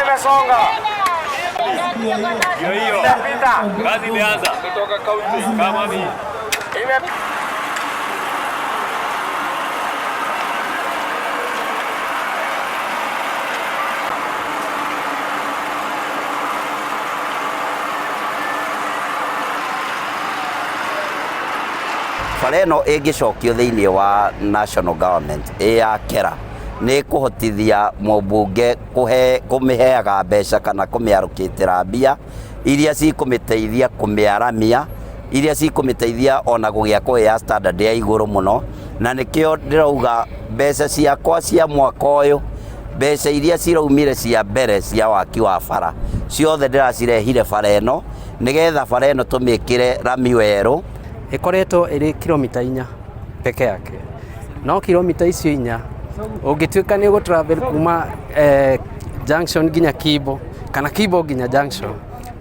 Imesonga. Ndio hiyo. Imepita. Kazi imeanza. Kutoka kaunti kama ni Ime Bara ĩno ĩngĩcokio thĩinĩ wa national government ĩ ya kera nĩ kũhotithia mũmbunge kũhe kũmĩheaga mbeca kana kũmĩarũkĩtĩra mbia iria cikũmĩteithia kũmĩaramia, iria cikũmĩteithia ona gũgĩakwo ĩ ya standard ya igũrũ mũno. Na nĩkĩo ndĩrauga mbeca ciakwa cia mwaka ũyũ, mbeca iria ciraumire cia mbere cia waki wa bara ciothe ndĩracirehire bara ĩno nĩgetha bara ĩno tũmĩkĩre rami werũ. Ĩkoretwo ĩrĩ kilomita 4 peke yake, no kilomita icio 4 ũngĩtuĩka nĩ ũgũ travel kuma junction nginya Kimbo kana Kimbo nginya junction,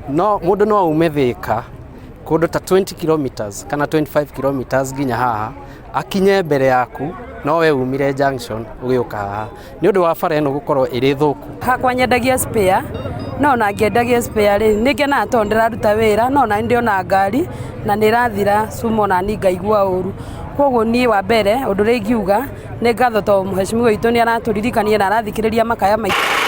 no mũndũ no aume Thĩka kũndũ ta 20 kilometers kana 25 kilometers nginya haha akinye mbere yaku, no we umire junction ũgĩũka haha nĩ ũndũ wa bara ĩno gũkorwo ĩrĩ thũku. Hakwa nyendagia spare, no ona ngĩendagia spare rĩ, nĩ ngenaga tondũ ndĩraruta wĩra, no ona ndĩona ngari na nĩ ĩrathira cuma ona niĩ ngaigua ũru. Koguo niĩ wa mbere ũndũ ũrĩa ingiuga nĩ ngatho tondũ mheshimiwa witũ nĩ aratũririkania na arathikĩrĩria makaya maitũ.